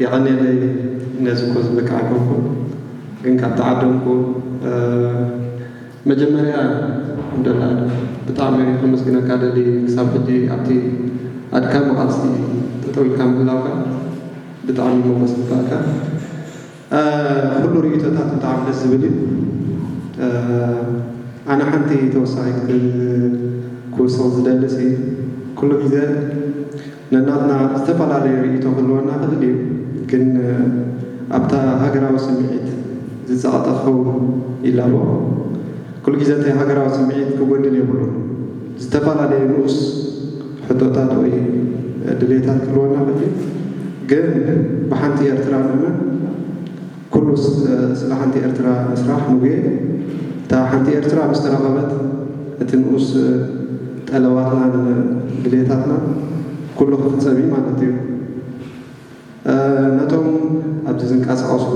የቐንየለይ። ነዚ እኮ ዝበቅዐ ኣይኮንኩን፣ ግን ካብ ተዓደምኩ፣ እ፣ መጀመርያ እንደላ ብጣዕሚ ከመስግነካ ደሊ። ክሳብ ሕጂ ኣብቲ ኣድካሚ ቃልሲ ጠጠው ኢልካ ምህላውካ ብጣዕሚ ሞገስ ይግባእካ። እ፣ ኩሉ ርእይቶታት ብጣዕሚ ደስ ዝብል እዩ። እ፣ ኣነ ሓንቲ ተወሳኺት ክ-፣ ክውስኽ ዝደሊ ሲ፣ ኩሉ ግዜ ነናትና ዝተፈላለየ ርእይቶ ክህልወና ክእል እዩ፣ ግን፣ እ፣ ኣብታ ሃገራዊ ስምዒት ዝጸቕጠ ክኸውን ይላቦ። ኩሉ ግዜ እቲ ሃገራዊ ስምዒት ክጎድል የብሉን። ዝተፈላለየ ንኡስ ሕቶታት ወይ ድሌታት ክህልወና ክእል እዩ፣ ግን ብሓንቲ ኤርትራ ንእመን። ኩሉ ስ-፣ ስለ ሓንቲ ኤርትራ ምስራሕ ንጉየ። እታ ሓንቲ ኤርትራ ምስ ተረኸበት፣ እቲ ንኡስ ጠለባትናን ድሌታትናን ኩሉ ክፍጸም እዩ ማለት እዩ። እ፣ ነቶም ኣብዚ ዝንቀሳቐሱ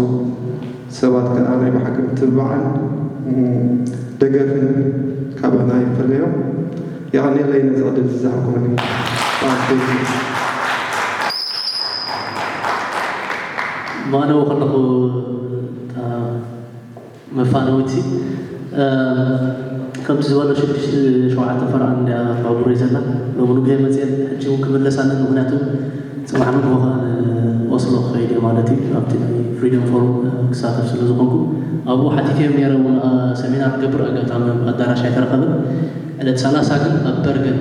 ሰባት ከኣ ናይ ብሓቂ ምትብባዕን፣ ም፣ ደገፍን ካባና ይፈለዮም። የቐንየለይ ነዚ ዕድል ዝሃብኩምኒ። ኣንቴ። ማነው ከለኹ፣ እ፣ መፋነውቲ፣ እ፣ ከምቲ ዝበሎ ሽዱሽተ ሸውዓተ ፈረቓ እንድያ ባቡረይ ዘላ። ሎሚ ንግሆ መፅኤ፣ ሕጂ እውን ክምለስ ኣለኒ። ምኽንያቱ ፅባሕ ንግሆ ከዓ ንኦስሎ ክኸይድ እየ ማለት እዩ። ኣብቲ ናይ ፍሪደም ፎረም፣ እ፣ ክሳተፍ ስለ ዝኾንኩ፣ ኣብኡ ሓቲተዮም ነይረ እውን፣ እ፣ ሰሚናር ክገብር፣ ኣጋጣሚ ኣዳራሽ ኣይተረኸበን። ዕለት ሰላሳ ግን ኣብ በርገን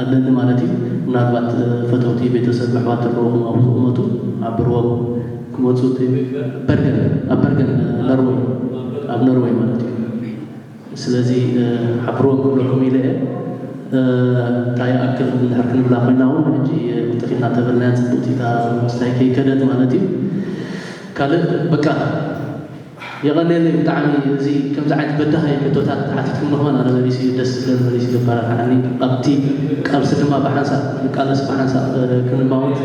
ኣለኒ ማለት እዩ። ምናልባት፣ እ፣ ፈተውቲ ቤተሰብ ኣሕዋት ዘለውኹም ኣብኡ ዝቕመጡ፣ ሓብርዎም ክመፁ። በርገን፣ ኣብ በርገን፣ እ፣ ኖርወይ፣ ኣብ ኖርወይ ማለት እዩ። ስለዚ፣ እ፣ ሓብርዎም ክብለኩም ኢለ እየ። እ፣ እንታይ ይኣክል እንድሕር ክንብላ ኮይና እውን፣ ሕጂ፣ እ፣ ውጥፍ እናተበልናያ፣ ፅብቕቲ እታ ምስታይ ከይከደት ማለት እዩ። ካልእ በቃ የቐንየለይ ብጣዕሚ። እዚ ከምዚ ዓይነት በዳሂ ሕቶታት ተሓቲትኩም ንኽመን ኣነ መሊሱ እዩ ደስ ዝብለን፣ መሊሱ እዩ ኣበረታትዓኒ። ኣብቲ ቃልሲ ድማ ብሓንሳእ ንቃለስ፣ ብሓንሳእ፣ እ፣ ክንማወት።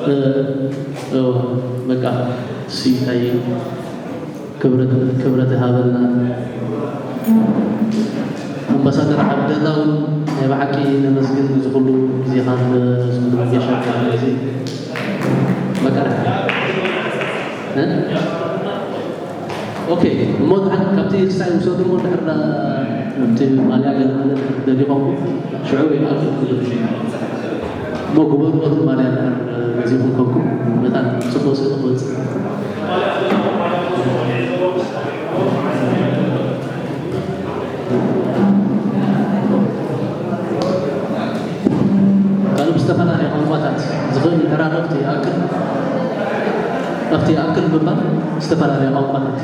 እ፣ እ፣ በቃ እሱ እንታይ ክብረት፣ ክብረት ይሃበልና። ኣምባሳደር ዓብደላ እውን ናይ ብሓቂ ነመስግን፣ እዚ ኩሉ ግዜኻን፣ እዚ ኩሉ ጌሻ፣ እዚ በቃ፣ እ? ኦኬ፣ እሞ ድሓር ካብቲ ርሳይ ውሰዱ እሞ፣ ድሕር ዳ-፣ ኣብቲ ማልያ ገለ ገለ ደሊኹም ሽዑ ይኣቱ። እሞ ግበሩ፣ እቲ ማልያ ድሓር ገዚእኹም ኮንኩም መታን ጽቡቕ ስእሊ ክወጽእ። ካልእ ብዝተፈላለየ ቋንቋታት ዝኽእል እንድሕር ኣሎ፣ ኣብቲ ይኣክል፣ ኣብቲ ይኣክል ምባል ዝተፈላለየ ቋንቋታት።